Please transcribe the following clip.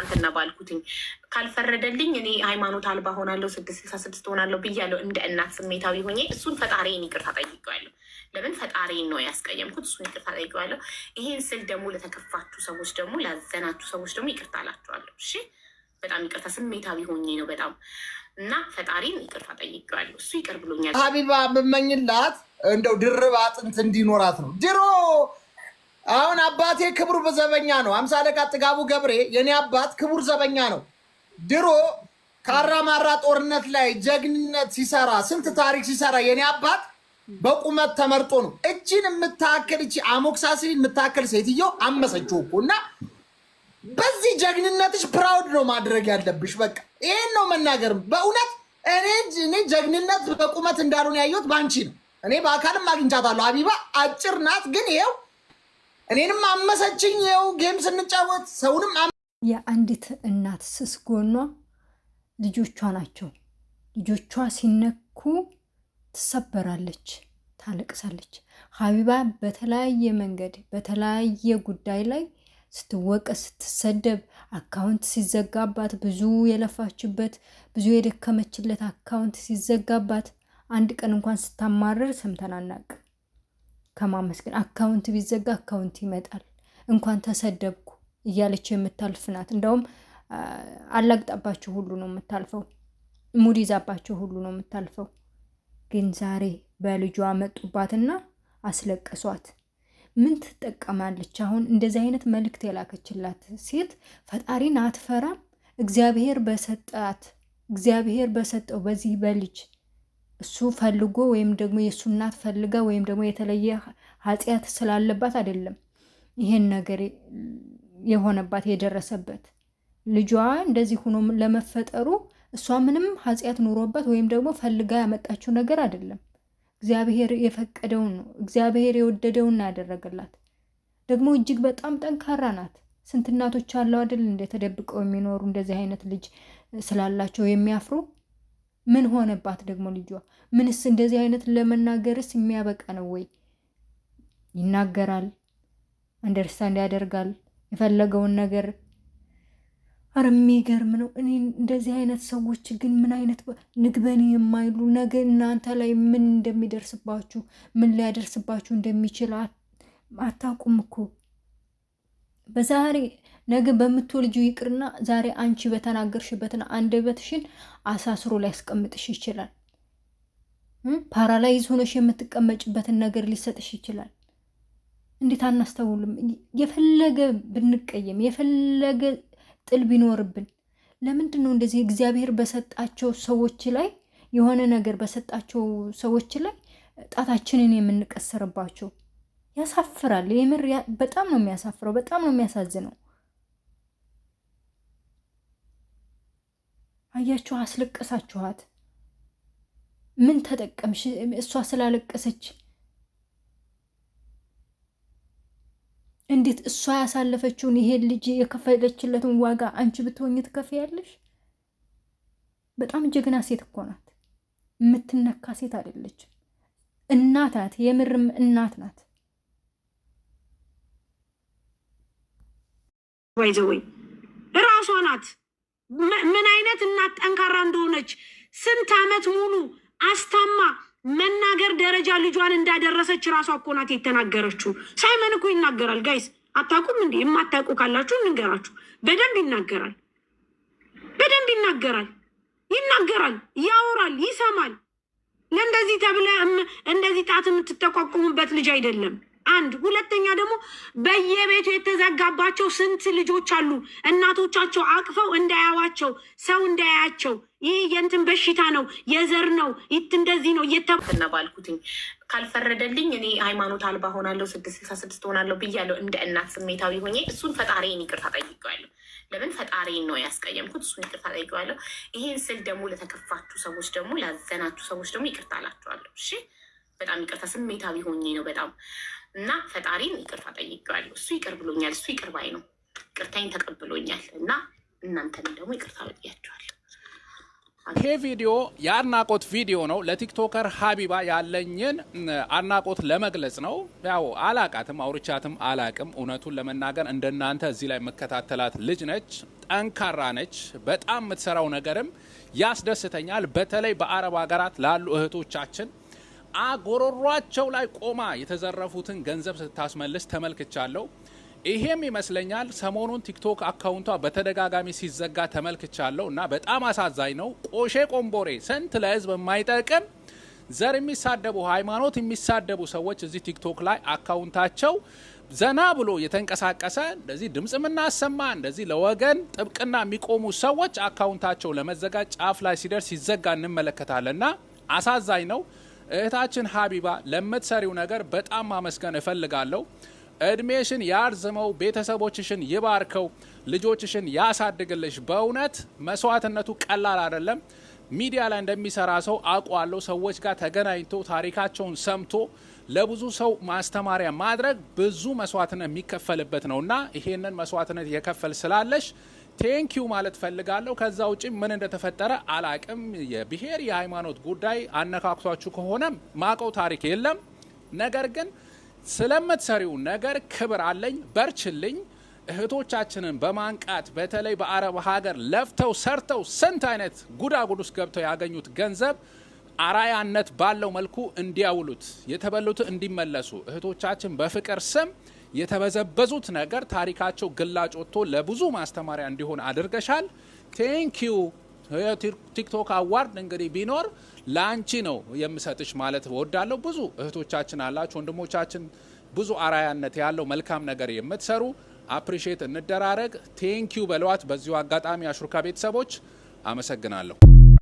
ትናንትና ባልኩትኝ ካልፈረደልኝ እኔ ሃይማኖት አልባ ሆናለሁ፣ 666 ሆናለሁ ብያለሁ። እንደ እናት ስሜታዊ ሆኜ እሱን ፈጣሪን ይቅርታ ጠይቄዋለሁ። ለምን ፈጣሪን ነው ያስቀየምኩት፣ እሱን ይቅርታ ጠይቄዋለሁ። ይሄን ስል ደግሞ ለተከፋችሁ ሰዎች ደግሞ ላዘናችሁ ሰዎች ደግሞ ይቅርታ አላችኋለሁ። እሺ በጣም ይቅርታ፣ ስሜታዊ ሆኜ ነው በጣም እና ፈጣሪን ይቅርታ ጠይቄዋለሁ። እሱ ይቅር ብሎኛል። ሀቢባ የምመኝላት እንደው ድርብ አጥንት እንዲኖራት ነው። ድሮ አሁን አባቴ ክቡር ዘበኛ ነው። 50 አለቃ ጥጋቡ ገብሬ የኔ አባት ክቡር ዘበኛ ነው። ድሮ ካራማራ ጦርነት ላይ ጀግንነት ሲሰራ ስንት ታሪክ ሲሰራ የኔ አባት በቁመት ተመርጦ ነው። እችን የምታክል እቺ amoxicillin የምታክል ሴትዮ አመሰችው እኮ። እና በዚህ ጀግንነትሽ proud ነው ማድረግ ያለብሽ። በቃ ይሄን ነው መናገር። በእውነት እኔ ጀግንነት በቁመት እንዳልሆነ ያየሁት በአንቺ ነው። እኔ በአካልም አግኝቻታለሁ። ሀቢባ አጭር ናት፣ ግን ይኸው እኔንም አመሰችኝ። ይኸው game ስንጫወት ሰውንም። የአንዲት እናት ስስ ጎኗ ልጆቿ ናቸው። ልጆቿ ሲነኩ ትሰበራለች፣ ታለቅሳለች። ሀቢባ በተለያየ መንገድ በተለያየ ጉዳይ ላይ ስትወቀስ፣ ስትሰደብ፣ account ሲዘጋባት፣ ብዙ የለፋችበት ብዙ የደከመችለት account ሲዘጋባት አንድ ቀን እንኳን ስታማርር ሰምተን አናውቅም። ከማመስገን account ቢዘጋ account ይመጣል፣ እንኳን ተሰደብኩ እያለች የምታልፍ ናት። እንደውም አላግጣባቸው ሁሉ ነው የምታልፈው፣ mood ይዛባቸው ሁሉ ነው የምታልፈው። ግን ዛሬ በልጇ መጡባትና አስለቀሷት። ምን ትጠቀማለች አሁን? እንደዚህ አይነት መልእክት የላከችላት ሴት ፈጣሪን አትፈራም? እግዚአብሔር በሰጣት እግዚአብሔር በሰጠው በዚህ በልጅ እሱ ፈልጎ ወይም ደግሞ የእሱ እናት ፈልጋ ወይም ደግሞ የተለየ ኃጢአት ስላለባት አይደለም ይሄን ነገር የሆነባት የደረሰበት። ልጇ እንደዚህ ሆኖ ለመፈጠሩ እሷ ምንም ኃጢአት ኑሮባት ወይም ደግሞ ፈልጋ ያመጣችው ነገር አይደለም። እግዚአብሔር የፈቀደውን ነው፣ እግዚአብሔር የወደደውን ያደረገላት። ደግሞ እጅግ በጣም ጠንካራ ናት። ስንት እናቶች አለው አይደል እንደ ተደብቀው የሚኖሩ እንደዚህ አይነት ልጅ ስላላቸው የሚያፍሩ። ምን ሆነባት ደግሞ ልጇ? ምንስ እንደዚህ አይነት ለመናገርስ የሚያበቃ ነው ወይ? ይናገራል፣ understand ያደርጋል የፈለገውን ነገር። አረ የሚገርም ነው። እኔ እንደዚህ አይነት ሰዎች ግን ምን አይነት ንግበኔ የማይሉ፣ ነገ እናንተ ላይ ምን እንደሚደርስባችሁ ምን ሊያደርስባችሁ እንደሚችል አታውቁም እኮ። በዛሬ ነገ በምትወልጂው ይቅርና ዛሬ አንቺ በተናገርሽበትን አንደበትሽን አሳስሮ ሊያስቀምጥሽ ይችላል። Paralyze ሆነሽ የምትቀመጭበትን ነገር ሊሰጥሽ ይችላል። እንዴት አናስተውልም? የፈለገ ብንቀየም የፈለገ ጥል ቢኖርብን ለምንድን ነው እንደዚህ እግዚአብሔር በሰጣቸው ሰዎች ላይ የሆነ ነገር በሰጣቸው ሰዎች ላይ ጣታችንን የምንቀስርባቸው? ያሳፍራል። የምር በጣም ነው የሚያሳፍረው። በጣም ነው የሚያሳዝነው። አያችሁ፣ አስለቀሳችኋት። ምን ተጠቀምሽ? እሷ ስላለቀሰች እንዴት እሷ ያሳለፈችውን ይሄን ልጅ የከፈለችለትን ዋጋ አንቺ ብትሆኝ ትከፍያለሽ? በጣም ጀግና ሴት እኮ ናት። የምትነካ ሴት አይደለችም። እናት ናት። የምርም እናት ናት። By the way እራሷ ናት። ምን አይነት እናት ጠንካራ እንደሆነች ስንት ዓመት ሙሉ አስታማ መናገር ደረጃ ልጇን እንዳደረሰች ራሷ እኮ ናት የተናገረችው። ሳይመን እኮ ይናገራል። Guys አታውቁም እንዴ? የማታውቁ ካላችሁ እንንገራችሁ። በደንብ ይናገራል። በደንብ ይናገራል። ይናገራል፣ ያወራል፣ ይሰማል። ለእንደዚህ ተብለ እንደዚህ ጣት የምትጠቋቁሙበት ልጅ አይደለም። አንድ ሁለተኛ ደግሞ በየቤቱ የተዘጋባቸው ስንት ልጆች አሉ። እናቶቻቸው አቅፈው እንዳያዋቸው ሰው እንዳያያቸው፣ ይህ የእንትን በሽታ ነው፣ የዘር ነው፣ ይት እንደዚህ ነው እና ባልኩትኝ ካልፈረደልኝ እኔ ሃይማኖት አልባ ሆናለሁ፣ 666 ሆናለሁ ብያለሁ። እንደ እናት ስሜታዊ ሆኜ እሱን ፈጣሪን ይቅርታ ጠይቄዋለሁ። ለምን ፈጣሪን ነው ያስቀየምኩት፣ እሱን ይቅርታ ጠይቄዋለሁ። ይሄን ስል ደግሞ ለተከፋችሁ ሰዎች ደግሞ ላዘናችሁ ሰዎች ደግሞ ይቅርታ አላችኋለሁ። እሺ በጣም ይቅርታ፣ ስሜታዊ ሆኜ ነው በጣም እና ፈጣሪን ይቅርታ ጠይቄዋለሁ። እሱ ይቅር ብሎኛል። እሱ ይቅር ባይ ነው። ይቅርታዬን ተቀብሎኛል። እና እናንተንም ደግሞ ይቅርታ ብያችኋለሁ። ይሄ ቪዲዮ የአድናቆት ቪዲዮ ነው። ለ TikToker ሀቢባ ያለኝን አድናቆት ለመግለጽ ነው። ያው አላቃትም፣ አውርቻትም አላቅም። እውነቱን ለመናገር እንደናንተ እዚህ ላይ መከታተላት ልጅ ነች። ጠንካራ ነች። በጣም የምትሰራው ነገርም ያስደስተኛል። በተለይ በአረብ ሀገራት ላሉ እህቶቻችን አጎሮሯቸው ላይ ቆማ የተዘረፉትን ገንዘብ ስታስመልስ ተመልክቻለሁ። ይሄም ይመስለኛል ሰሞኑን ቲክቶክ account ቷ በተደጋጋሚ ሲዘጋ ተመልክቻለሁ እና በጣም አሳዛኝ ነው። ቆሼ ቆምቦሬ ስንት ለህዝብ የማይጠቅም ዘር የሚሳደቡ፣ ሃይማኖት የሚሳደቡ ሰዎች እዚህ ቲክቶክ ላይ account ታቸው ዘና ብሎ የተንቀሳቀሰ፣ እንደዚህ ድምጽ የምናሰማ፣ እንደዚህ ለወገን ጥብቅና የሚቆሙ ሰዎች account ታቸው ለመዘጋት ጫፍ ላይ ሲደርስ ሲዘጋ እንመለከታለንና አሳዛኝ ነው። እህታችን ሀቢባ ለምትሰሪው ነገር በጣም ማመስገን እፈልጋለሁ። እድሜሽን ያርዝመው፣ ቤተሰቦችሽን ይባርከው፣ ልጆችሽን ያሳድግልሽ። በእውነት መስዋዕትነቱ ቀላል አይደለም። ሚዲያ ላይ እንደሚሰራ ሰው አውቀዋለሁ። ሰዎች ጋር ተገናኝቶ ታሪካቸውን ሰምቶ ለብዙ ሰው ማስተማሪያ ማድረግ ብዙ መስዋዕትነት የሚከፈልበት ነውና ይሄንን መስዋዕትነት የከፈል ስላለሽ thank you ማለት ፈልጋለሁ። ከዛ ውጪ ምን እንደተፈጠረ አላቅም። የብሔር የሃይማኖት ጉዳይ አነካክቷችሁ ከሆነም ማቀው ታሪክ የለም። ነገር ግን ስለምትሰሪው ነገር ክብር አለኝ። በርችልኝ። እህቶቻችንን በማንቃት በተለይ በአረብ ሀገር ለፍተው ሰርተው ስንት አይነት ጉዳጉድ ውስጥ ገብተው ያገኙት ገንዘብ አራያነት ባለው መልኩ እንዲያውሉት፣ የተበሉት እንዲመለሱ፣ እህቶቻችን በፍቅር ስም የተበዘበዙት ነገር ታሪካቸው ግላጭ ወጥቶ ለብዙ ማስተማሪያ እንዲሆን አድርገሻል። Thank you። ቲክቶክ award እንግዲህ ቢኖር ለአንቺ ነው የምሰጥሽ ማለት እወዳለሁ። ብዙ እህቶቻችን አላችሁ፣ ወንድሞቻችን፣ ብዙ አራያነት ያለው መልካም ነገር የምትሰሩ appreciate እንደራረግ። Thank you በለዋት። በዚሁ አጋጣሚ አሹርካ ቤተሰቦች አመሰግናለሁ።